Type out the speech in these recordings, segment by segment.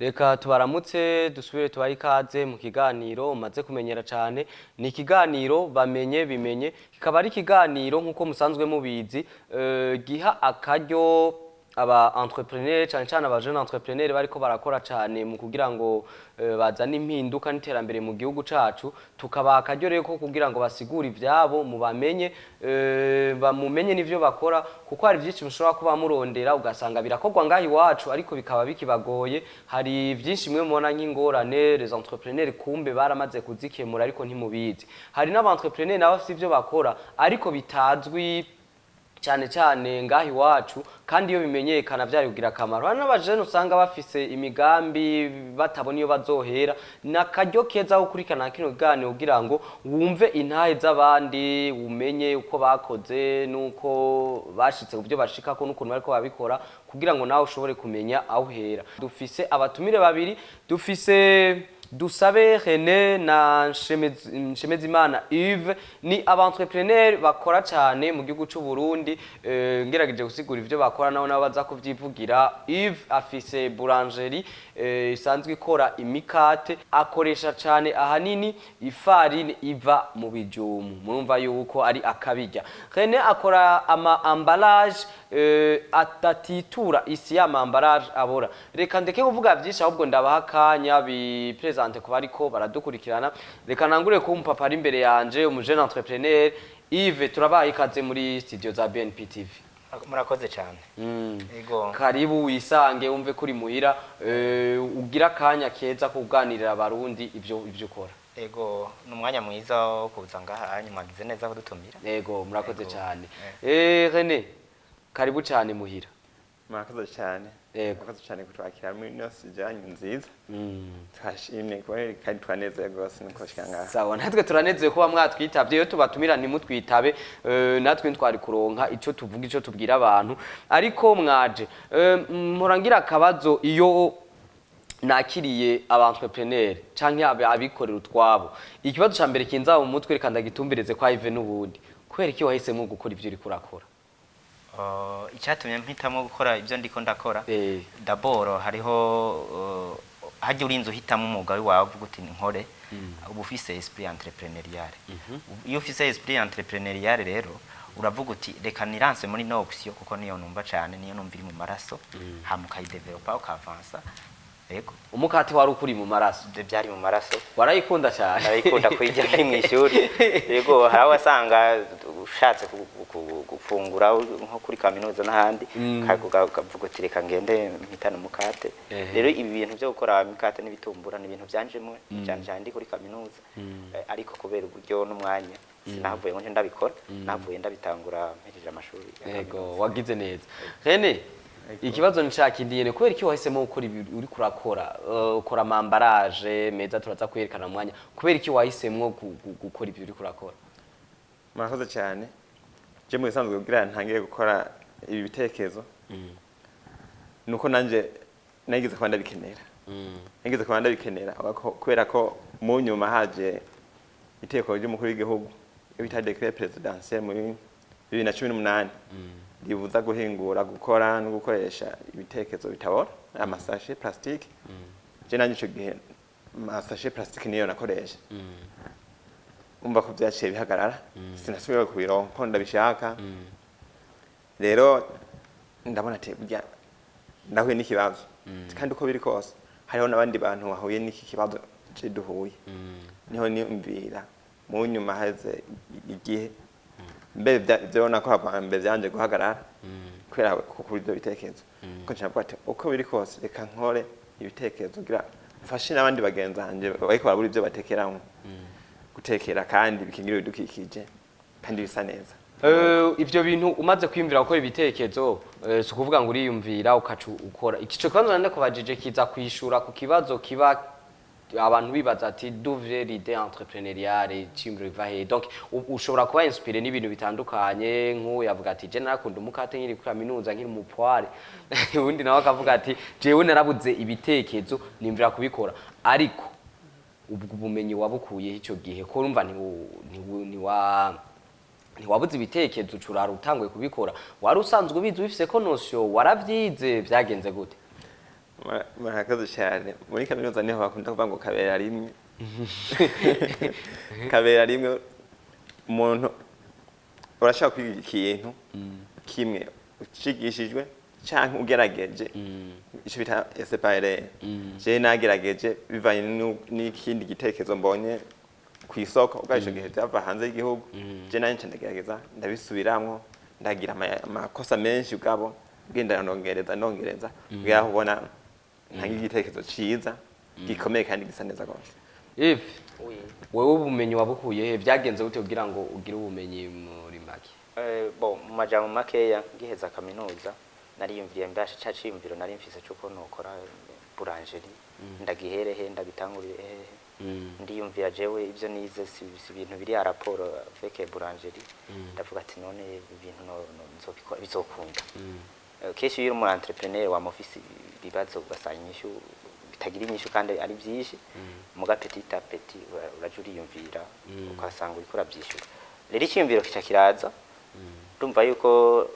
Reka tubaramutse, dusubire tubahe ikaze mu kiganiro umaze kumenyera cyane. Ni ikiganiro Bamenye Bimenye, kikaba ari ikiganiro, nk'uko musanzwe mubizi, giha akaryo aba entrepreneur, cyane cyane aba jeune entrepreneur bariko barakora cyane mu kugira ngo bazane impinduka n'iterambere mu gihugu cacu. Tukabaha akaryo rero ko kugira ngo basigure ivyabo, mubamenye, bamumenye n'ivyo bakora, kuko hari byinshi mushobora kuba murondera ugasanga birakorwa ngaho iwacu ariko bikaba bikibagoye. Hari byinshi mwe mubona nk'ingorane, les entrepreneurs kumbe baramaze kuzikemura ariko ntimubizi. Hari n'aba entrepreneur nabo bafite ivyo bakora ariko bitazwi cyane cyane ngaho iwacu, kandi iyo bimenyekana byari kugira akamaro. Hari n'abajene usanga bafise imigambi batabona iyo bazohera. Ni akaryo keza ko gukurikirana kino kiganiro kugira ngo wumve intahe z'abandi, umenye uko bakoze n'uko bashitse ku byo bashikako n'ukuntu bariko babikora, kugira ngo nawe ushobore kumenya aho uhera. Dufise abatumire babiri: dufise Dusabe René na Nshemezimana Yves. Ni aba entrepreneur bakora cyane mu gihugu cy'u Burundi. Ngerageje gusigura ivyo bakora, nabo baza kuvyivugira. Yves afise boulangerie isanzwe ikora imikate, akoresha cyane ahanini ifarini iva mu bijumu, murumva yuko ari akabirya. René akora ama emballage atatitura isi, y'ama emballage abora. Reka ndeke kuvuga byinshi, ahubwo ndabaha akanya bi présente ku bariko baradukurikirana. Reka nangure ko umupapa ari imbere yanje, umujene entrepreneur Yves. Turabaha ikaze muri studio za BNP TV. Murakoze cyane. Yego. Karibu, wisange, wumve kuri muhira, ugira akanya keza ko kuganirira Abarundi ivyo ukora. Yego, ni umwanya mwiza wo kuza ngaha hanyuma, mwagize neza kudutumira. Yego, murakoze Yego. cyane. René, karibu cyane muhira. Murakoze cyane. Murakoze cyane kutwakira muri ino studio yanyu nziza. Twashimye kubona kandi twanezerewe rwose nuko bashika ngaha. Sawa, natwe turanezerewe kuba mwatwitabye. Iyo tubatumira ntimutwitabe, natwe ntitwari kuronka ico tuvuga, ico tubwira abantu, ariko mwaje. Mpora ngira akabazo iyo nakiriye aba entrepreneur canke abikorera utwabo. Ikibazo ca mbere kinza mu mutwe, reka ndagitumbereze kwa Yves n'ubundi: kubera iki wahisemo gukora ivyo uriko urakora? Icyatumye mpitamo gukora ibyo ndiko ndakora, d'abord hariho hajya urinze uhitamo umwuga wawe uvuga uti nkore, uba ufise esprit entrepreneurial. Iyo ufise esprit entrepreneurial rero, uravuga uti reka niranse muri no option, kuko niyo numva cyane, niyo numva iri mu maraso, hama ukayidevelopa, ukavansa. Yego. Umukate wari ukuri mu maraso? Ibyo byari mu maraso. Warayikunda cyane? Narayikunda kuyirya nkiri mu ishuri. Yego, hari aho wasanga ushatse gufungura nko kuri kaminuza n'ahandi, ukavuga uti reka ngende mpitane umukate. Rero ibi bintu byo gukora imikate n'ibitumbura ni ibintu byanjemo cyane cyane ndi kuri kaminuza. Ariko kubera uburyo n'umwanya sinahavuye ngo nje ndabikora, nahavuye ndabitangura mpejeje amashuri ya Yego. kaminuza. Wagize neza, Rene. Ikibazo ni ca kindi nyene: kubera iki wahisemo gukora ibi uriko urakora? Ukora ama emballage meza, turaza kwerekana mu mwanya. Kubera iki wahisemwo gukora ibyo uriko urakora? Murakoze cyane. Je mu bisanzwe, kugira ntangire gukora ibi bitekerezo, nuko nanje nageze kuba ndabikenera, kubera ko mu nyuma haje iteko ry'umukuru w'igihugu, iyo bita décret présidentiel, muri 2018, ribuza guhingura, gukora no gukoresha ibitekerezo bitabora, amasashe plastique. Je nanje ico gihe amasashe plastique niyo nakoresha. Umva ko vyaciye bihagarara, sinasubira kubironka ko ndabishaka. Rero ndabona ati burya ndahuye n'ikibazo, kandi uko biri kose hariho n'abandi bantu bahuye n'iki kibazo ce duhuye. Niho niyumvira mu nyuma haze igihe mbe ivyo nakora bwa mbere vyanje guhagarara kubera kuri ibyo bitekerezo, ko nca mvuga ati uko biri kose reka nkore ibitekerezo kugira mfashe n'abandi bagenzi banje bariko barabura ivyo batekeramwo gutekera, kandi bikingira ibidukikije kandi bisa neza. Ivyo bintu umaze kwiyumvira gukora ibitekerezo, si ukuvuga ngo uriyumvira ukaca ukora. Ico kibazo nande kubajije kiza kwishura ku kibazo kiba abantu bibaza ati d'où vient l'idée entrepreneuriale, iciyumviro biva hehe? Donc ushobora kuba inspiré n'ibintu bitandukanye, nk'uyu yavuga ati je narakunda umukate nkiri kuri kaminuza, nkiri mu poire, uwundi nawe akavuga ati jewe narabuze ibitekerezo nimvira kubikora. Ariko ubwo bumenyi wabukuyeho ico gihe, ko urumva ntiwabuze ibitekerezo ucurara utanguye kubikora? Wari usanzwe ubizi, ubifise ko notion, waravyize, vyagenze gute? Murakoze cyane. Muri kaminuza niho bakunda kuvuga ngo kabera rimwe, kabera rimwe. Umuntu urashobora kwiga ikintu kimwe ucigishijwe canke ugerageje, ico bita essai par erreur. Jewe nagerageje bivanye n'ikindi gitekerezo mbonye ku isoko, ubwo ico gihe vyava hanze y'igihugu. Je nanje nca ndagerageza, ndabisubiramwo, ndagira amakosa menshi, ubwabo ngenda ndongereza, ndongereza, kugira aho ubona ntanga igitekerezo ciza gikomeye kandi gisa neza rwose. Yves, wewe ubumenyi wabukuye he? Byagenze gute kugira ngo ugire ubumenyi muri make? Bon, mu majambo makeya, ngiheza kaminuza nariyumviriye mbasha ca ciyumviro nari mfise c'uko nokora boulangerie, ndagihere he, ndabitangurire hehe? Ndiyumvira jewe ivyo nize si ibintu biri en rapport avec boulangerie. Ndavuga ati none ibintu nzobikora bizokunda? Kenshi iyo uri umu entrepreneur wama ufise ibibazo, ugasanga inyishu bitagira inyishu kandi ari byinshi. Muga petit à petit uraja uriyumvira, ukasanga uriko uravyishura. Rero icyiyumviro kica kiraza, ndumva yuko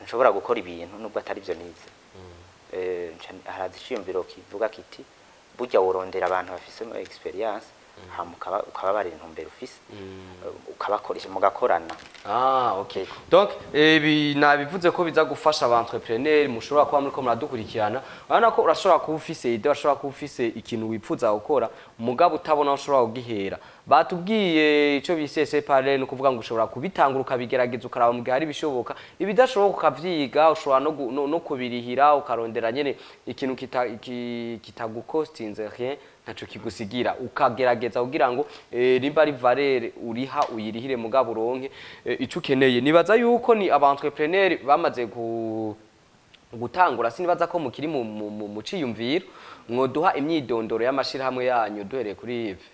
nshobora gukora ibintu nubwo atari byo nize. Haraza iciyumviro kivuga kiti burya worondera abantu bafise expérience, hama ukababarira intumbero ufise, ukabakoresha mugakorana. Ah, okay. Donc, ibi nabivuze ko biza gufasha aba entrepreneur mushobora kuba muriko muradukurikirana. Urabona ko urashobora kuba ufise idée, urashobora kuba ufise ikintu wipfuza gukora, mugabo utabona aho ushobora kugihera. Batubwiye ico bise essai par erreur, ni ukuvuga ngo ushobora kubitangura, ukabigerageza, ukaraba mu gihe hari ibishoboka, ibidashoboka ukavyiga, ushobora no kubirihira, ukarondera nyene ikintu kitagukostinze rien, ntaco kigusigira, ukagerageza kugira ngo nimba ari valeur uriha uyirihire, mugabo uronke ico ukeneye. Nibaza yuko ni aba entrepreneur bamaze gutangura, sinibaza ko mukiri mu ciyumviro. Mwoduha imyidondoro y'amashirahamwe yanyu, duhereye kuri Yves.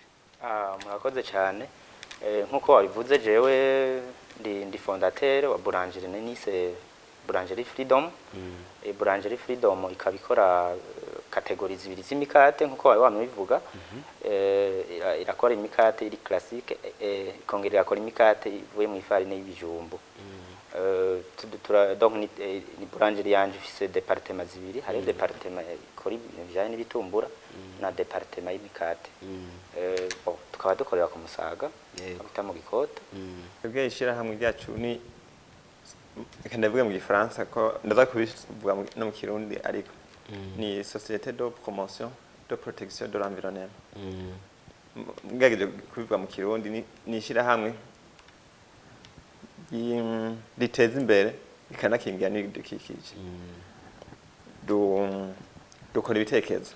Ah, murakoze cyane. Nk'uko wabivuze, jewe ndi fondateur wa boulangerie nise Boulangerie Freedom. Boulangerie Freedom ikaba ikora catégories zibiri z'imikate nk'uko wari wambivuga. Irakora imikate iri classique, ikongera irakora imikate ivuye mu ifarine y'ibijumbu. Donc ni boulangerie yanje ifise département zibiri: hariho département ikora ibintu bijanye n'ibitumbura na département y'imikate. Bon, tukaba dukorera ku Musaga, bita mu Gikota. Twebwe ishyirahamwe ryacu ni, reka ndavuge mu Gifaransa ko ndaza kubivuga no mu Kirundi, ariko ni Société de promotion de protection de l'environnement. Ngerageje kubivuga mu Kirundi, ni ishyirahamwe riteza imbere rikanakingira n'ibidukikije. Dukora ibitekerezo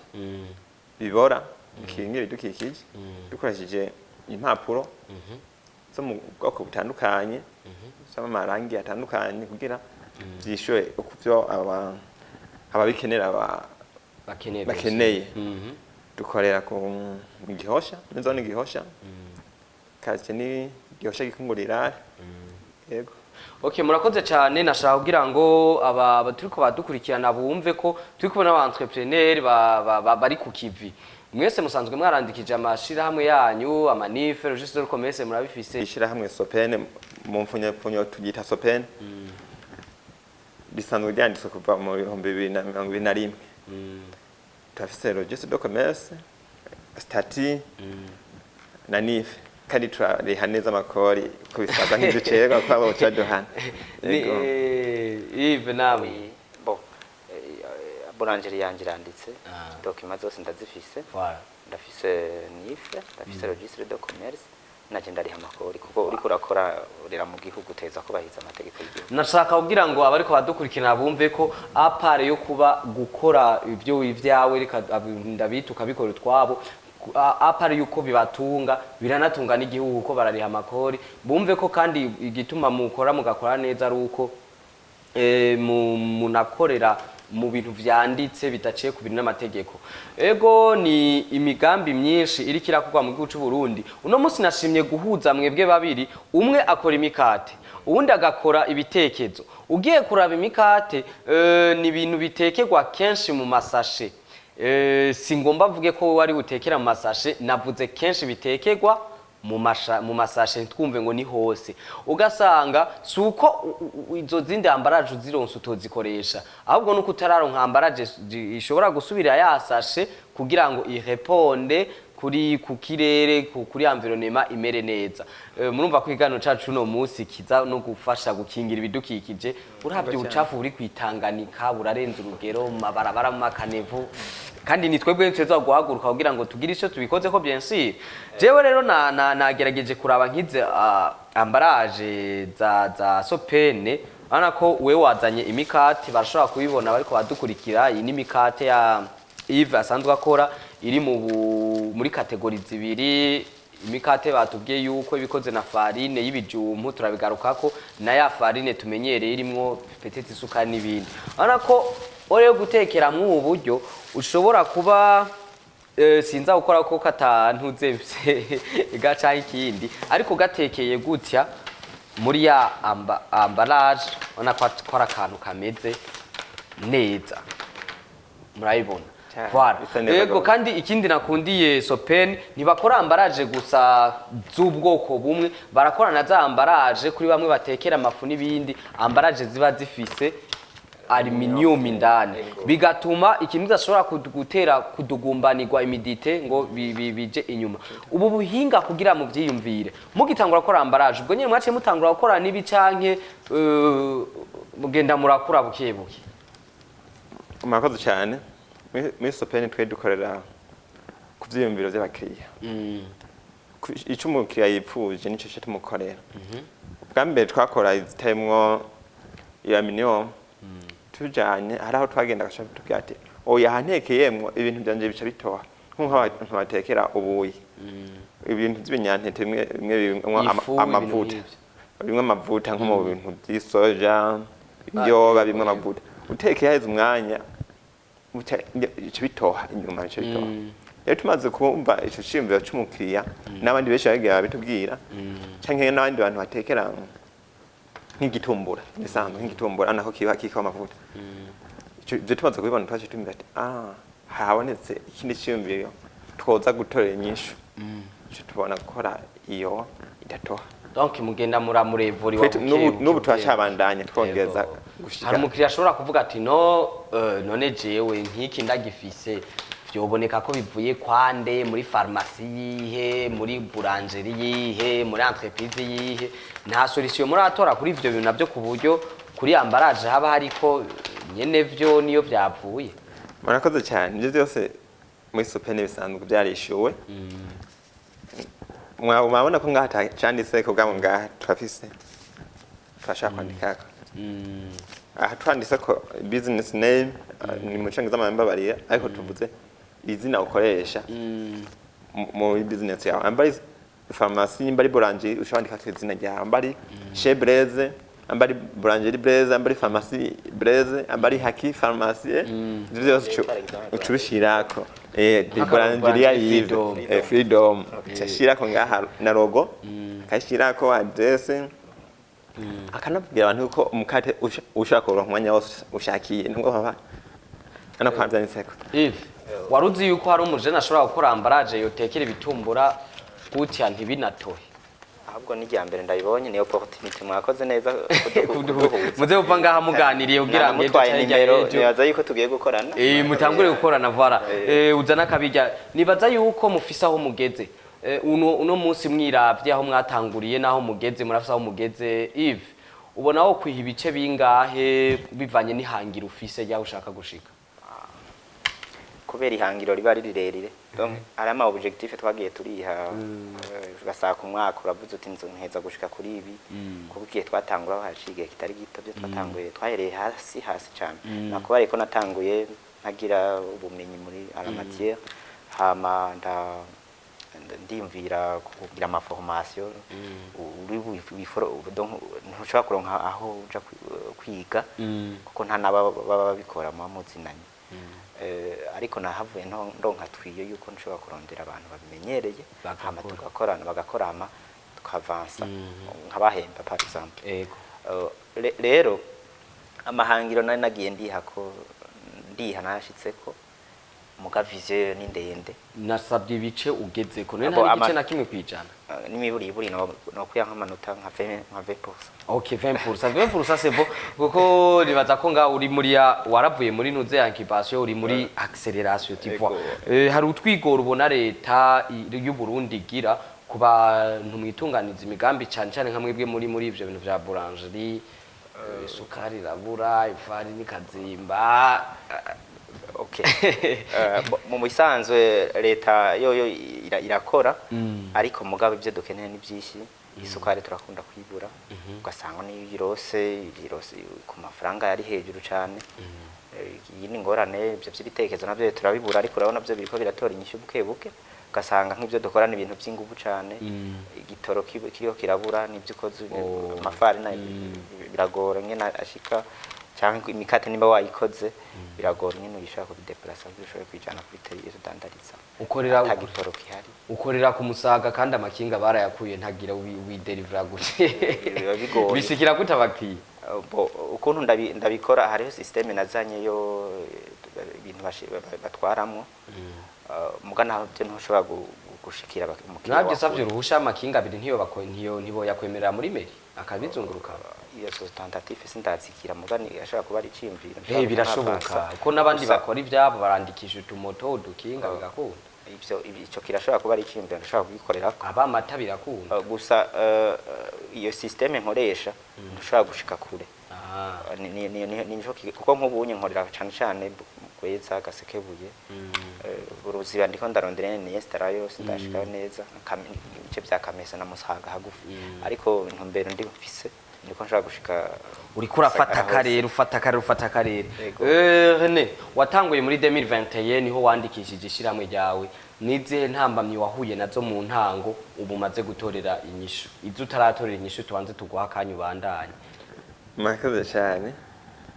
bibora bikingira ibidukikije dukoresheje impapuro zo mu bwoko butandukanye, z'amarangi atandukanye, kugira vyishure uko vyo ababikenera bakeneye. Bakeneye. Dukorera ku mu Gihosha, muri zone Gihosha, quartier ni Gihosha Gikungurira, yego. Okay, murakoze cyane. Nashaka kugira ngo aba turiko badukurikirana bumve ko turi kubona aba entrepreneur bari ku kivi. Mwese musanzwe mwarandikije amashirahamwe yanyu, ama NIF, registre de commerce murabifise? Ishyirahamwe Sopene, mu mfunyapfunyo turyita Sopene, risanzwe ryanditswe kuva mu 2021. Turafise registre de commerce, statut na NIF, kandi turariha neza amakori uko bisabwa, ntiducererwa kuko abo baduhana. Ni Yego. Yves, namwe? Oui, bon, boulangerie yanje iranditse. Documents zose ndazifise. Ndafise NIF, ndafise registre de commerce, naje ndariha amakori, kuko uriko urakora urera mu gihugu uteza kubahiriza amategeko y'igihugu. Nashaka kugira ngo abariko badukurikirana bumve ko à part yo kuba gukora ibyo ibyawe, reka ndabita ukabikora utwabo, à part yuko bibatunga, biranatunga n'igihugu kuko barariha amakori. Bumve ko kandi igituma mukora mugakora neza ari uko munakorera mu bintu vyanditse bidaciye ku bintu n'amategeko. Ego, ni imigambi myinshi iriko irakorwa mu gihugu c'u Burundi. Uno munsi nashimye guhuza mwebwe babiri, umwe akora imikate, uwundi agakora ibitekezo. Ugiye kuraba imikate, ni ibintu bitekerwa kenshi mu masashe. Si ngomba mvuge ko wari butekera mu masashe, navuze kenshi bitekerwa. mu masashe, ntitwumve ngo ni hose. Ugasanga si uko izo zindi emballage uzironse utozikoresha, ahubwo nuko utararonka emballage ishobora gusubira ya sashe kugira ngo ireponde kuri ku kirere, kuri environnement imere neza. Murumva ko ikiganiro cacu uno munsi kiza no gufasha gukingira ibidukikije. Uravye ubucafu buri kwitanganika burarenze urugero mu mabarabara, mu makanevu, kandi ni twebwe tuza guhaguruka kugira ngo tugire ico tubikoze ko. Bien sûr, jewe rero na nagerageje kuraba nkize emballage za Sopene. Urabona ko wewe wazanye imikate, barashobora kubibona bariko badukurikira. Iyi ni imikate ya Yves asanzwe akora, iri muri catégories zibiri. Imikate batubwiye yuko ibikoze na farine y'ibijumbu, turabigarukako, na ya farine tumenyereye irimwo peut-être isukari n'ibindi. Urabona ko rero gutekeramwo ubu buryo ushobora kuba sinza gukora ko katantuze gaca ikindi, ariko gatekeye gutya muri ya emballage, ubona ko ari akantu kameze neza, murabibona. Cyane, Voilà. bisa neza Yego. rwose. Kandi ikindi nakundiye Sopen, ntibakora emballage gusa z'ubwoko bumwe, barakora na za emballage kuri bamwe batekera amafu n'ibindi, emballage ziba zifise aluminium indani, bigatuma ikintu kidashobora gutera kudugumbanirwa humidité ngo bije inyuma. Ubu buhinga kugira mu vyiyumvire mugitangura gukora emballage, ubwo nyene mwaciye mutangura gukora n'ibi, canke mugenda murakura buke buke? Murakoze cyane. Muri Sopeni twe dukorera ku vyiyumviro vy'abakiriya. Ico umukiriya yipfuje nico cyo tumukorera. Bwa mbere twakora izitarimwo aluminium, tujanye hari aho twagenda agaca tubwira ati: "Oya, ahantekeyemwo ibintu vyanje bica bitoha." Nk'abantu batekera ubuyi, ibintu vy'ibinyantete bimwe bimwe birimwo Ifu, ibintu amavuta, nk'ivyo. bimwe amavuta, nko mu bintu vy'isoja, ibiyoba bimwe amavuta, utekeye haheze umwanya bica bitoha inyuma, bica bitoha. Rero tumaze kumva ico ciyumviro c'umukiriya, n'abandi benshi bagiye babitubwira, canke n'abandi bantu batekera nk'igitumbura bisanzwe, nk'igitumbura nako kiba kiko amavuta. Ivyo tumaze kubibona, twaciye tumva ati: "Ah, habonetse ikindi ciyumviro twoza gutorera inyishu." Ico tubona gukora iyo idatoha. Donc mugenda muramurevura. Twe n'ubu turacabandanya twongeza gushika. Hari umukiriya ashobora kuvuga ati: "No none jewe nk'iki ndagifise, vyoboneka ko bivuye kwande, muri farumasi yihe, muri boulangerie yihe, muri entreprise yihe?" Nta solution muratora kuri ivyo bintu navyo, ku buryo kuri emballage haba hariko nyene vyo niyo vyavuye? Murakoze cyane. Ibyo byose muri Sopene bisanzwe byarishyuwe. Mwabona ko ngaha canditse ko bwamo, ngaha turafise, turashaka kwandikako. Aha twanditse ko business name, ni mu cyongereza mbabarira, ariko tuvuze izina ukoresha muri business yawe. Amba ari farumasi, nimba ari boulangerie, ushobora kwandika ko izina ryawe, amba ari chez Blaise, amba ari boulangerie Blaise, amba ari pharmacie Blaise, amba ari Haki pharmacie, ivyo byose uca ubishirako. Nk'akarorero, boulangerie ya boulangerie Yves, Freedom. Freedom, uca ngaha na logo, akashirako adresse, akanabwira abantu ko umukate ushaka kuronka umwanya wose ushakiye, nubwo baba ana kwa vyanditseko. Yves, wari uzi yuko hari umujene ashobora gukora emballage yotekera ibitumbura gutya ntibinatohe? Ahubwo ni irya mbere ndabibonye, ni opportunity, mwakoze neza kuduhuza. Muze kuva ngaha muganiriye kugira ngo ejo Namutwaye canke hirya nimero, y'ejo nibaza yuko tugiye gukorana. Mutangure gukorana, voilà. Uzana akabirya. Nibaza yuko mufise aho mugeze. Uno munsi mwiravye aho mwatanguriye n'aho mugeze, murafise aho mugeze. Yves, ubona wo kwiha ibice bingahe bivanye n'ihangiro ufise ryaho ushaka gushika? Kubera ihangiro riba ari rirerire, donc ari ama objectif twagiye turiha, ugasanga ku mwaka uravuze uti: "Nzo nteza gushika kuri ibi." Kuko igihe twatangura haciye igihe kitari gito, byo twatanguye twahereye hasi hasi cyane. Nakubariye ko natanguye ntagira ubumenyi muri la matière, hama ndiyumvira kugira ama formation uri donc ntushobora kuronka aho uja kwiga kuko nta naba baba babikora muba muzinanye. Ariko nahavuye ndonka twiyo yuko nshobora kurondera abantu babimenyereye, hama Bagakora. tugakorana, bagakora, hama tukavansa, nkabahemba par exemple. Rero amahangiro nari nagiye ndiha ko ndiha nayashitseko. Muga vision ni ndende. Nasabye ibice ugezeko none Abo nta n'igice na kimwe kwijana. N'imiburiburi no kuya nk'amanota nka 20, nka 20%. Ok, 20%, 20%, c'est bon, kuko nibaza ko ngaho uri muri ya waravuye muri ntuze ya incubation, uri muri accélération, tu vois. Hari utwigoro ubona leta y'u Burundi igira ku bantu mwitunganiza imigambi, cyane cyane nka mwebwe muri ivyo bintu vya boulangerie? Isukari irabura, ifarini ikazimba. Okay. Mu bisanzwe leta yoyo irakora, ariko mugabo ibyo dukeneye ni byinshi. Isukari turakunda kuyibura, ugasanga niyo irose, irose ku mafaranga yari hejuru cyane. Iyi ni ingorane. Ibyo by'ibitekerezo nabyo turabibura, ariko urabona byo biriko biratora inyishu buke buke. Ugasanga nk'ibyo dukora ni ibintu by'inguvu cyane, igitoro kiriho kirabura, n'ibyo ukoze, amafarina biragora nyene ashika, cyangwa imikate nimba wayikoze biragora nyene uyishaka kubideplasa kugira ushobore kuyijana kuri teri udandariza Ukorera ata gitoro gihari. Ukorera ku Musaga, kandi amakinga barayakuye, ntagira widelivra gute? Biba bigoye. Bishikira gute abakiriya? Ukuntu ndabikora, hariho système nazanye yo ibintu batwaramwo. Muga naho byo ntushobora gushikira umukiriya Nabyo wa usabye kure. uruhusha amakinga abiri ntiyo ntiyo ntiboyakwemerera muri mairie akabizunguruka? Iyo so tentative sindazikira, muga ni ashobora kuba ari iciyumviro. Birashoboka ko n'abandi bakora ivyabo, barandikisha utumoto, udukinga, bigakunda. Ivyo ico kirashobora kuba ari iciyumviro ndashobora kugikorerako. Aba amata birakunda. Gusa iyo système nkoresha ntushobora gushika kure. Ni nico kuko nk'ubunye nkorera cane cane Gweza, Gasekebuye, Uruziba ndiko ndarondera ni installayo sindashikayo neza, ibice vya Kamesa na Musaga hagufi, ariko intumbero ndi mfise niko nshobora gushika. Uriko urafata Gisagara hose. Akarere ufata akarere, ufata akarere. Yego. René, watanguye muri 2021, niho wandikishije ishyirahamwe ryawe. Nizihe ntambamyi wahuye nazo mu ntango ubu umaze gutorera inyishu? Izo utaratorera inyishu tubanze tuguha akanya ubandanye. Murakoze cyane.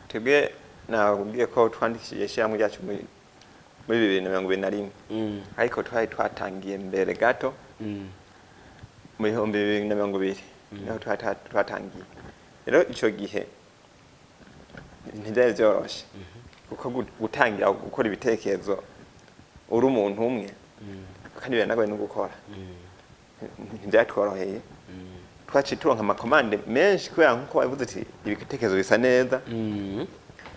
Twebwe nababwiye ko twandikishije ishyirahamwe ryacu muri 2021, ariko twari twatangiye mbere gato, mu 2020 niho twari twatangiye. Rero icyo gihe ntibyari byoroshe, kuko gutangira gukora ibitekerezo uri umuntu umwe kandi biranagoye no gukora, ntibyatworoheye. Twaciye turonka ama commandes menshi kubera nkuko wabivuze uti ibitekerezo bisa neza.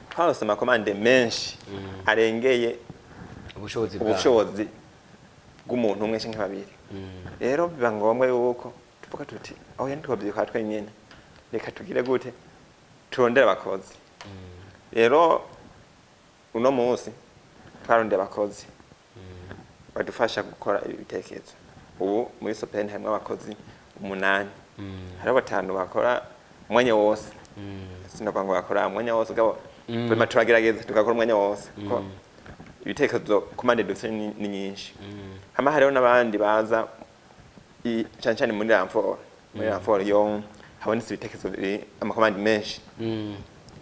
Twaronse ama commandes menshi arengeye ubushobozi bwawe. Ubushobozi bw'umuntu umwe canke babiri. Rero biba ngombwa yuko tuvuga tuti aho ntitwovyikora twenyene, reka tugire gute, turondere abakozi. Rero uno munsi twarondeye abakozi badufasha gukora ibi bitekerezo. Ubu muri Sopeni harimwo abakozi umunani. Hariho batanu bakora umwanya wose. Sinovuga ngo bakora umwanya wose, gabo vraiment turagerageza tugakora umwanya wose, kuko ibitekerezo commande dufite ni nyinshi. Hama hariho n'abandi baza cane cane muri renfort. Muri renfort iyo habonetse ibitekerezo biri ama commandes menshi,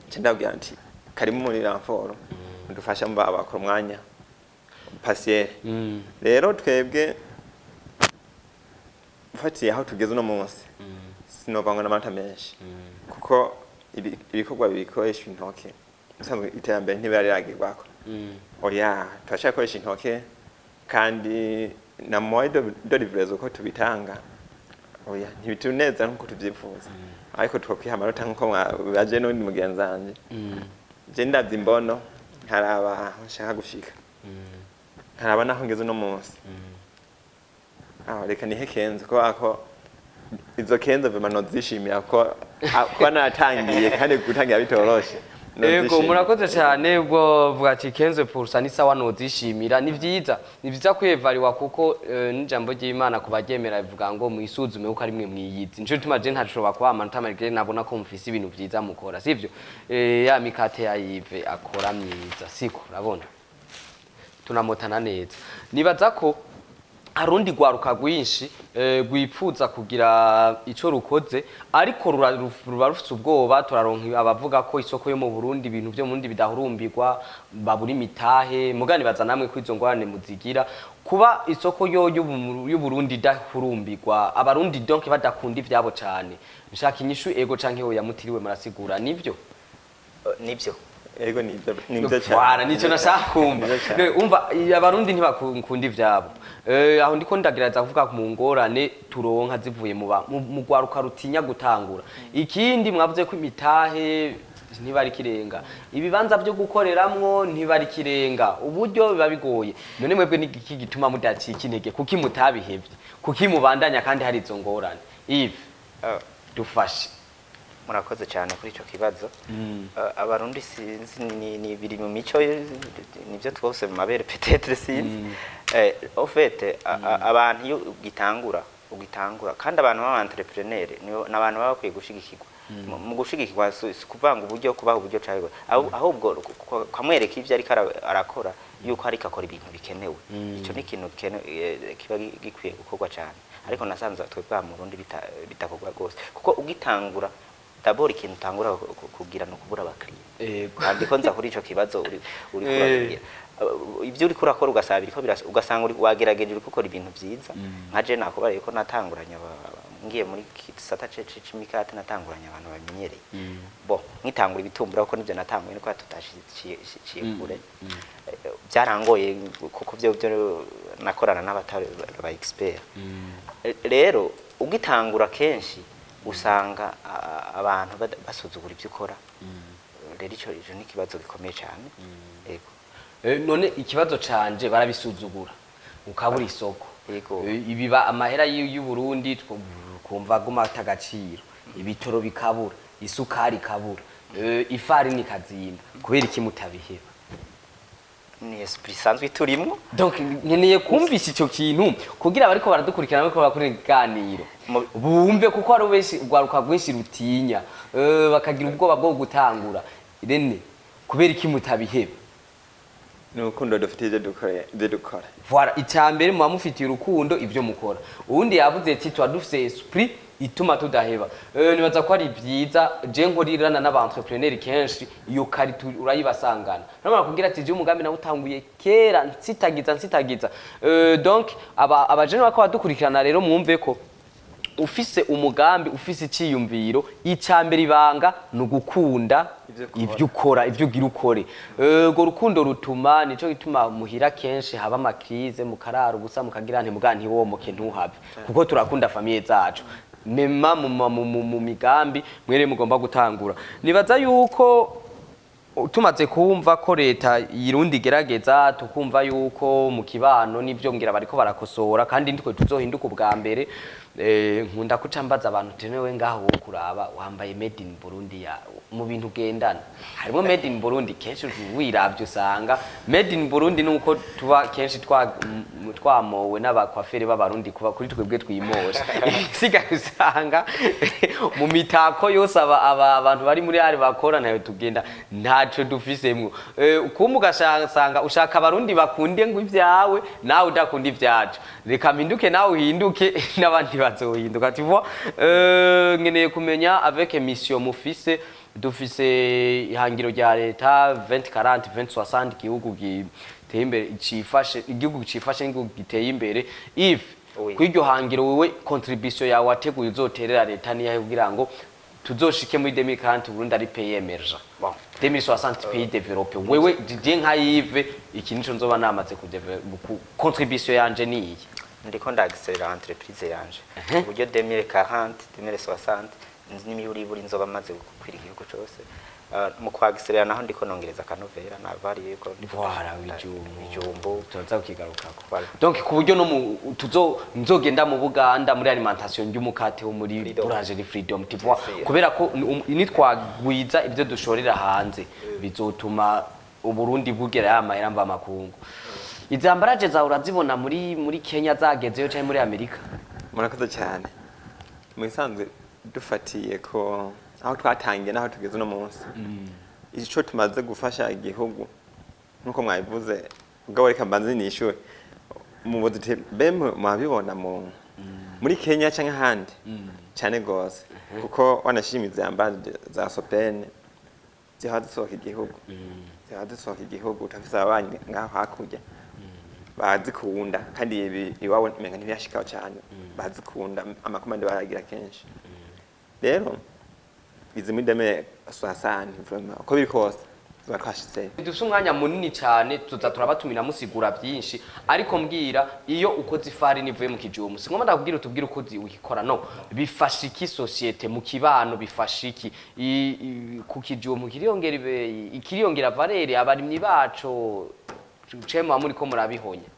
nca ndababwira nti karimu muri renfort, mudufasha muba bakora umwanya partiel. Rero twebwe ufatiye aho tugeze uno munsi, sinova ngo n'amanota menshi, kuko ibikorwa bikoresha intoke usanzwe iterambere ntibiraragirwako. Oya, turashaka gukoresha intoke, kandi na moyen de livraison uko tubitanga, oya, ntibituneza nkuko tuvyifuza, ariko twokwiha amanota nkuko mwabaje n'undi mugenzi wanje. Je ndavye imbono, nkaraba aho nshaka gushika, nkaraba naho ngeze uno munsi, aho reka nihe 15, kubera ko izo 15 vraiment nozishimira ko kuba natangiye, kandi gutangira bitoroshe. Ego. Nozishimira. Murakoze cyane. Ubwo vuga ati 15% ni sawa, nozishimira. Ni vyiza, ni vyiza kwevariwa, kuko n'ijambo ry'Imana ku baryemera bivuga ngo mwisuzume kuko ari mwe mwiyizi. Nico gituma je ntashobora kuba amanota malgré nabona ko mufise ibintu vyiza mukora, sivyo? Ya mikate ya Yves akora myiza, siko? Urabona tunamotana neza. Nibaza ko harundi rwaruka rwinshi rwipfuza kugira ico rukoze, ariko ruba rufise ubwoba. Turaronka abavuga ko isoko yo mu Burundi, ibintu vyo mu Burundi bidahurumbirwa, babura imitahe. Mugani baza namwe ko izo ngorane muzigira, kuba isoko yo y'Uburundi idahurumbirwa, Abarundi donc badakunda ivyabo cane. Nshaka inyishu ego canke oya, mutiriwe murasigura. Nivyo? Nivyo. Ego, nibyo cyane. Voilà, nico nashaka kumva. Nibyo cyane. Umva, abarundi ntibakunda ivyabo. Aho ndiko ndagerageza kuvuga mu ngorane turonka zivuye mu rwaruka rutinya gutangura. Ikindi mwavuze ko imitahe ntibari kirenga, ibibanza byo gukoreramwo ntibari kirenga, uburyo biba bigoye. None mwebwe ni iki gituma mudacika intege? Kuki mutabihevye? Kuki mubandanya kandi hari izo ngorane? Yves, dufashe. Murakoze cyane kuri icyo kibazo. Abarundi sinzi, ni biri mu mico, nibyo twose mu mabere peut-être, sinzi. Au fait, abantu iyo ugitangura, kandi abantu b'aba entrepreneur ni abantu baba bakwiye gushigikirwa. Mu gushigikirwa si kuvanga uburyo, kubaha uburyo cyangwa ahubwo kamwereka ibyo ariko arakora, yuko ariko akora ibintu bikenewe. Icyo ni ikintu kiba gikwiye gukorwa cyane, ariko nasanze twebwe mu Burundi bitakorwa rwose, kuko ugitangura d'abord ikintu utangura kugira ni ukubura abakiriya. Kandi ko nza kuri ico kibazo uri kuragira, ibyo uriko urakora ugasaba biriko ugasanga wagerageje, uri gukora ibintu vyiza. Nka je nakubariye ko natanguranye ngiye muri gisata c'imikate, natanguranye abantu bamenyereye. Bon, nkitangura ibitumbura, kuko nivyo natanguye, niko tutashikiye kure. Byarangoye kuko byo nakorana n'abatari ba expert. Rero ugitangura kenshi usanga abantu basuzugura ibyo ukora. Rero ico ni ikibazo gikomeye cyane. Yego. None ikibazo canje, barabisuzugura ukabura isoko. Yego. Ibiba amahera y'u Burundi kumva aguma ata agaciro, ibitoro bikabura, isukari ikabura, ifarini ikazimba, kubera iki mutabiheba? Ni esprit isanzwe iturimwo. Donc nkeneye kumvisha ico kintu kugira abariko baradukurikirana, bariko barakora ibiganiro, bumve, kuko hari benshi, urwaruka rwinshi rutinya, bakagira ubwoba bwo gutangura. Rene, kubera iki mutabiheba? Ni urukundo dufite ibyo dukora, ibyo dukora. Voilà, icya mbere muba mufitiye urukundo ibyo mukora. Uwundi yavuze ati tuba dufise esprit ituma tudaheba. Nibaza ko ari byiza. Je nkorirana n'aba entrepreneur kenshi, iyo qualité urayibasangana. Namara kugira ati je umugambi nawe utanguye kera, nsitagiza nsitagiza. Donc aba abajene bako badukurikirana rero, mwumve ko ufise umugambi, ufise iciyumviro, icya mbere ibanga ni ugukunda ivyo ukora. Ivyo ukora, ivyo ugira ukore. Urwo rukundo rutuma, nico gituma muhira kenshi haba ama crises, mukarara ubusa, mukagira nti muga ntiwomoke, ntuhave, kuko turakunda famille zacu. Mema mu migambi mwere mugomba gutangura. Nibaza yuko tumaze kumva ko leta yirundi igerageza, tukumva yuko mu kibano n'ibyo ngira bariko barakosora, kandi nitwe tuzohinduka ubwa mbere. Nkunda kuca mbaza abantu tenewe ngaho wo kuraba wambaye made in Burundi, ya mu bintu ugendana harimo made in Burundi. Kenshi wiravye usanga made in Burundi nuko tuba kenshi twamowe n'abakwaferi b'abarundi, kuba kuri twebwe twimosha. Isigaye usanga mu mitako yose abantu bari muri ari bakora ntayo tugenda, ntaco dufisemwo. Kumbe ugasanga ushaka abarundi bakunde ngo ivyawe, nawe udakunda ivyacu. Reka mpinduke, nawe uhinduke, n'abandi bazohinduka, tu vois. Nkeneye kumenya avec mission mufise, dufise ihangiro rya leta 2040 2060, igihugu giteye imbere cifashe, igihugu cifashe n'igihugu giteye imbere. If Oui. kw'iryo hangiro, wewe contribution yawe wateguye uzoterera leta niyahe kugira ngo tuzoshike muri 2040 Burundi ari pays émergent, Bon. 2060 pays développé? Wewe Didier nka Yves, iki nico nzoba namaze ku contribution yanje niyi. Ndiko ndagiserera entreprise yanje uburyo 2040 2060 n'imiyuriburi nzoba maze gukwira igihugu cose. Mu kwagiserera naho ndiko nongereza akanovera navariye ko ndiko Voilà, bijumbu. Bijumbu. Tuza kukigarukako. Voilà. Donc ku buryo no mu tuzo nzogenda mu Buganda muri alimentation ry'umukate wo muri Freedom. boulangerie Freedom, tu vois. Yes, Kubera ko nitwagwiza ibyo dushorera hanze, bizotuma Uburundi bugera ya mahera mva makungu. Izi emballages zawe urazibona muri Kenya zagezeyo canke muri Amerika? Murakoze cyane. Mu bisanzwe dufatiye ko aho twatangiye n'aho tugeze uno munsi, ico tumaze gufasha igihugu nk'uko mwabivuze, ubwo reka mbanze nishure mubuze uti mbe mwabibona muri Kenya canke ahandi cyane gose, kuko wanashima emballages za Sopene zihora zisohoka igihugu, zihora zisohoka igihugu. Turafise ababanyi ngaho hakurya barazikunda, kandi ibi iwabo umenga ntibiyashikaho cyane, barazikunda, ama commandes baragira kenshi. Rero izi muri 2060 vraiment, uko biri kose Tuba twashitseyo. Dufise umwanya munini cyane, tuza turabatumira musigura byinshi, ariko mbwira, iyo ukoze ifarini ivuye mu kijumbu, si ngombwa ndakubwira utubwire uko ukikora, no bifasha iki société, mu kibano bifasha iki? Ku kijumbu kiriyongera ikiriyongera valeur, abarimyi baco cema muri ko murabihonya?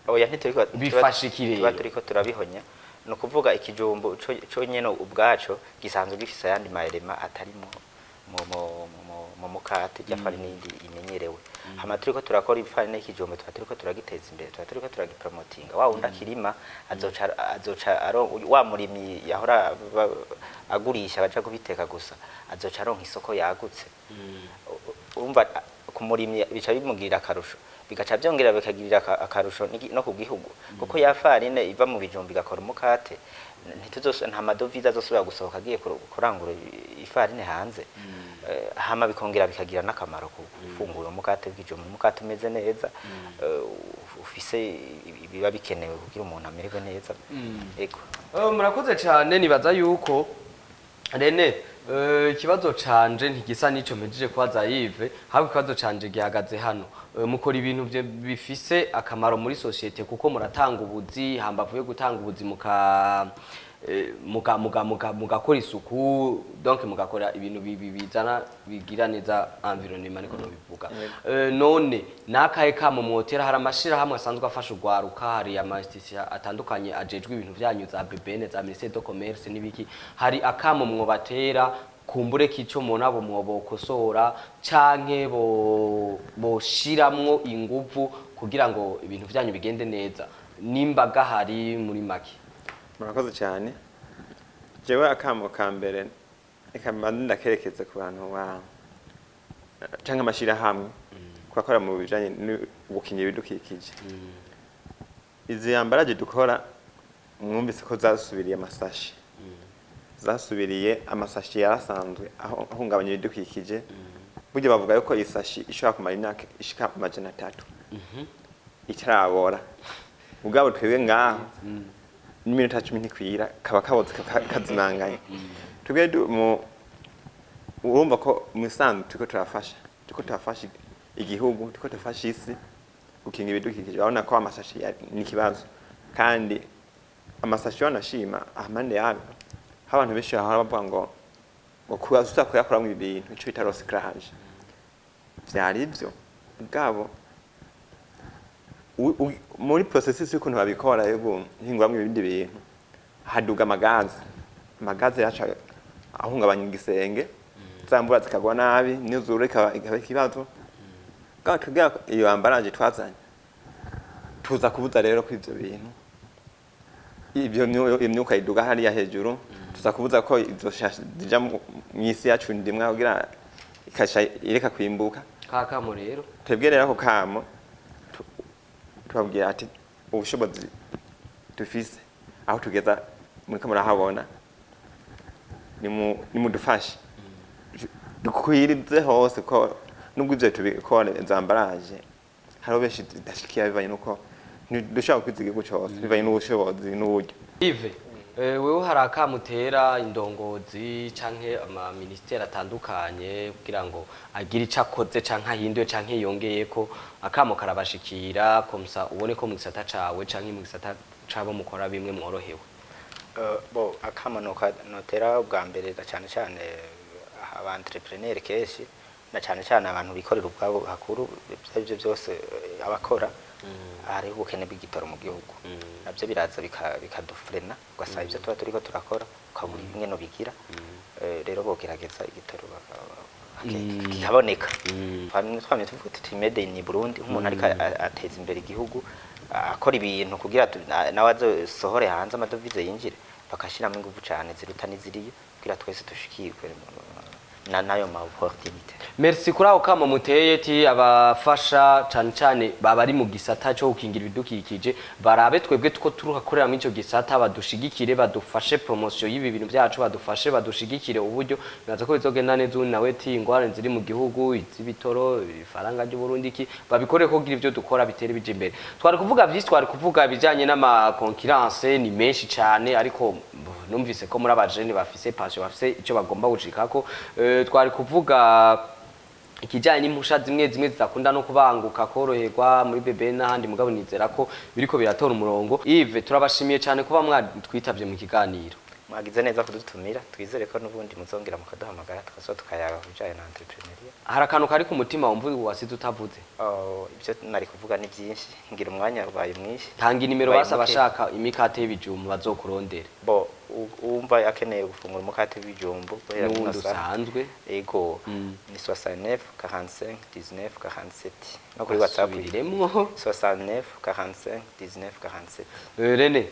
Oya, ntituriko. Bifasha iki rero? Tuba turiko turabihonya. Ni ukuvuga ikijumbu co nyene ubwaco gisanzwe gifise ayandi ma éléments atari mu mukate rya farini yindi imenyerewe. Hama turiko turakora ifarini y'ikijumbu, tuba turiko turagiteza imbere, tuba turiko turagipromotinga. Wa wundi akirima azoca wa murimyi yahora agurisha baja kubiteka gusa, azoca aronka isoko yagutse. Urumva, ku murimyi bica bimugirira akarusho, bigaca byongera bikagirira akarusho no ku gihugu, kuko ya farine iva mu bijumbi igakora umukate, ntituzos nta madovize azosubira gusohoka agiye kurangura ifarine hanze. Hama bikongera bikagira n'akamaro ku gufungura umukate w'ikijumbu, umukate umeze neza, ufise biba bikenewe kugira umuntu amererwe neza. Ego. Murakoze cyane. Nibaza yuko Rene, ikibazo canje ntigisa n'ico mpejeje kubaza Yves, ahubwo ikibazo canje gihagaze hano. Mukora ibintu bifise akamaro muri société, kuko muratanga ubuzi, hambavu yo gutanga ubuzi muka muka muka muka mugakora isuku, donc mugakora ibintu bizana bigira neza environnement, niko nobivuga. None nakahe kamo mwotera? Hari amashirahamwe asanzwe afasha urwaruka, hari ama institution atandukanye ajejwe ibintu vyanyu, za BBN, za ministère de commerce n'ibiki. Hari akamo mwobatera, kumbure kico mubona bo mwobokosora canke bo boshiramwo inguvu kugira ngo ibintu vyanyu bigende neza, nimba gahari, muri make? Murakoze cyane. Jewe akamo ka mbere reka mbanze ndakerekeze ku bantu ba canke amashirahamwe kurakora mu bijanye n'ugukingira ibidukikije. Izi emballages dukora, mwumvise ko zasubiriye amasashi, zasubiriye amasashi yarasanzwe ahungabanya ibidukikije. Burya bavuga yuko isashi ishobora kumara imyaka ishika 300 itarabora. Mugabo twebwe ngaho n'iminota 10 ntikwira, kaba kaboze, kazimanganye. Twebwe urumva ko mu isanzwe turiko turafasha igihugu, turiko turafasha isi gukinga ibidukikije. Urabona ko amasashi ni ikibazo, kandi amasashi wanashima ahamande yayo aho abantu benshi bahora bavuga ngo kuza kuyakoramwo ibintu, ico bita recyclage, vyari ivyo. Mugabo muri processus y'ukuntu babikora yo guhinguramwo ibindi bintu, haduga amagazi. Amagazi yaca ahungabanya igisenge, za mvura zikagwa nabi, n'izuru ikaba ikibazo. Bwa twebwe iyo emballage twazanye, tuza kubuza rero ko ivyo bintu, ibyo imyuka iduga hariya hejuru, tuza kubuza ko izo shashi zija mw'isi yacu ndimwa kugira ikasha ireka kwimbuka. Kakamo rero? Twebwe rero ako kamo tubabwira ati ubushobozi dufise, aho tugeza muriko murahabona, nimudufashe dukwirize hose, ko nubwo ivyo tubikora, izo emballage hariho benshi zidashikira bivanye nuko ntidushobora gukwiza igihugu cose, bivanye n'ubushobozi n'uburyo. Yves, wewe hari akamutera indongozi canke ama ministère atandukanye kugira ngo agire ico akoze canke ahinduye canke yongeyeko? Akamo karabashikira, comme ça ubone ko mu gisata cawe canke mu gisata cabo mukora bimwe mworohewe. Bo akamo notera ubwa mbere, na cyane cyane aba entrepreneur kenshi, na cyane cyane abantu bikorera ubwabo hakuru, ibyo aribyo byose, abakora, hariho ubukene bw'igitoro mu gihugu. Nabyo biraza bikadufrena, ugasanga ibyo tuba turiko turakora ukabura bimwe no bigira. Rero bogerageza igitoro kikaboneka. Twamye tuvuga tuti "Made in Burundi", nk'umuntu ariko ateza imbere igihugu, akora ibintu kugira nawe azosohore hanze amadovize yinjire, bakashiramo ingufu cane ziruta n'iziriyo kugira twese dushikirwe na nayo ma opportunité. Merci kuri ako kamo muteye, ti abafasha cane cane baba ari mu gisata cyo gukingira ibidukikije barabe twebwe tuko turuhakorera muri ico gisata, badushigikire, badufashe promotion y'ibi bintu byacu, badufashe, badushigikire uburyo. Nibaza ko bizogenda neza. Ubu nawe ti ingorane ziri mu gihugu, iz'ibitoro, ifaranga ry'u Burundi, iki babikore kugira ivyo dukora bitere bija imbere. Twari kuvuga vyinshi, twari kuvuga ibijanye n'ama concurrence, ni menshi cane, ariko numvise ko muri abajene bafise passion, bafise ico bagomba gushikako. Twari kuvuga Ikijyanye n'impusha zimwe zimwe zidakunda no kubanguka koroherwa muri BBN n'ahandi, mugabo nizera ko biriko biratora umurongo. Yves, turabashimiye cyane kuba mwatwitavye mu kiganiro. Mwagize neza kudutumira. Twizere ko n'ubundi muzongera mukaduhamagara, tukazoba tukayaga ku bijanye na entrepreneuriat. Hari akantu kari ku mutima wumva wasize utavuze? Oh, ibyo nari kuvuga ni byinshi, ngira umwanya ubaye mwinshi. Tanga inimero. Ubaye Basa muke. Abashaka imikate y'ibijumbu bazokurondere. Bo uwumva akeneye gufungura umukate w'ibijumbu guhera N'uwundi kuno saha. usanzwe. Ego, ni 69 45 19 47, no kuri WhatsApp. Asubiriremwo. 69 45 19 47. Rene,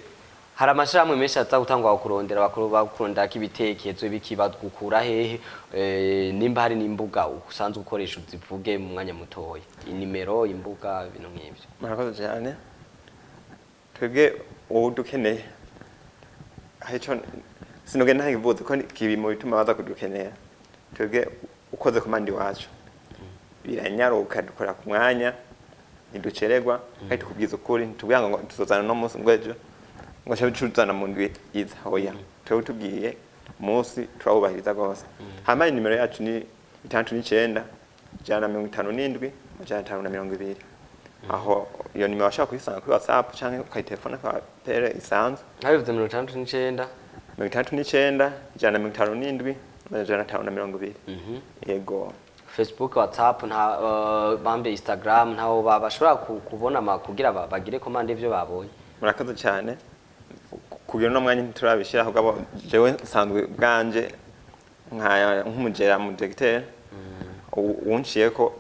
hari amashirahamwe menshi aza gutangwa kurondera, bakuru bakurondera ibitekerezo biki, bagukura hehe? Nimba hari n'imbuga usanzwe ukoresha, uzivuge mu mwanya mutoya, inimero, imbuga, ibintu nk'ivyo. Murakoze cyane. Twebwe uwo dukeneye, hari ico sinogenda ntakivuze ko kiri mu bituma baza kudukenera. Twebwe ukoze commande iwacu biranyaruka, dukora ku mwanya, ntiducererwa, kandi tukubwiza ukuri. Ntitubwira ngo tuzozana no munsi, ngo ejo, ngo cyo tuzana mu ndwi iza. Oya, twebwe tubwiye umunsi turawubahiriza rwose. Hama inimero yacu ni 69 157 520. Aho iyo nimero washobora kuyisanga kuri WhatsApp canke ukayitelefona kwa appel isanzwe. Nkabivuze, 69? 69 157 520, yego. Facebook, WhatsApp, nta bambe Instagram, ntaho bashobora kubona kugira bagire commande ivyo babonye? Murakoze cyane. Kugira uno mwanya ntiturabishyiraho, ahubwo jewe nsanzwe bwanje nk'umugera mu directeur unciye ko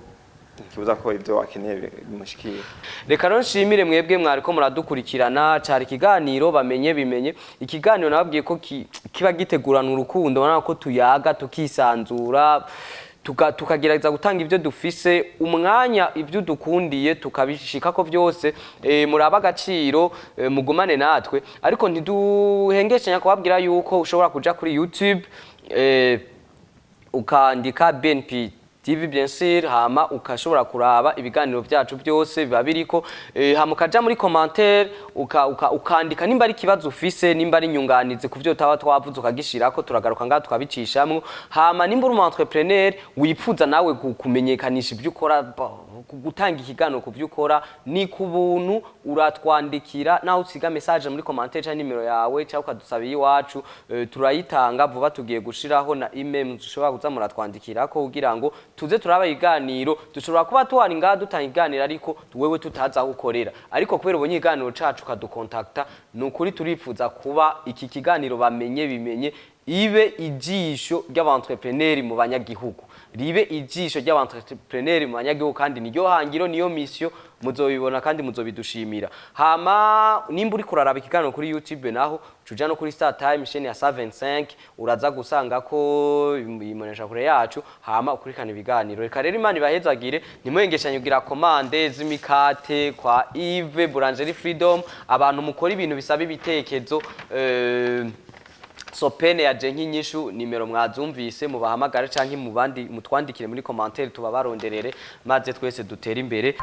ntikibuza ko ibyo wakeneye bimushikira. Reka rero nshimire mwebwe mwariko muradukurikirana. Cari ikiganiro Bamenye Bimenye, ikiganiro nababwiye ko kiba gitegurana urukundo, urabona ko tuyaga tukisanzura, tukagerageza gutanga ibyo dufise, umwanya, ibyo dukundiye tukabishikako byose. Muraba agaciro, mugumane natwe, ariko ntiduhengeshanya kubabwira yuko ushobora kuja kuri YouTube, ukandika BNP TV, bien sûr, hama ukashobora kuraba ibiganiro byacu byose biba biriko. Hama ukaja muri commentaire, ukandika nimba ari ikibazo ufise, nimba ari inyunganizi ku byo taba twavuze, ukagishirako, turagaruka ngaha tukabicishamo. Hama nimba uri umu entrepreneur wipfuza nawe kumenyekanisha ibyo ukora, gutanga ikiganiro ku byo ukora, ni ku buntu, uratwandikira naho usiga message muri commentaire cyangwa nimero yawe, cyangwa ukadusaba iwacu, turayitanga vuba. Tugiye gushiraho na email dushobora kuza muratwandikirako kugira ngo tuze turaba ibiganiro. Dushobora kuba tuhari ngaha dutanga iganiro, ariko wewe tutazi aho ukorera, ariko kubera ubonye ikiganiro cacu ukadukontakta, ni ukuri turifuza kuba iki kiganiro Bamenye Bimenye ibe ijisho ry'aba-entrepreneur mu banyagihugu, ribe ijisho ry'aba-entrepreneur mu banyagihugu, kandi niryo hangiro, niyo mission. Muzobibona kandi muzobidushimira. Hama nimba uri kuraraba ikiganiro kuri YouTube, naho uja no kuri Star Time chaîne ya 125, uraza gusanga ko imonesha kure yacu, hama ukurikana ibiganiro. Reka rero Imana ibahezagire. Ntimwengeshanye kugira commande z'imikate kwa Yves Boulangerie Freedom. Abantu mukora ibintu bisaba ibitekezo, sopene yaje nk'inyishu. Nimero mwazumvise, mubahamagare canke mu bandi mutwandikire muri commentaire, tubabaronderere, maze twese dutere imbere.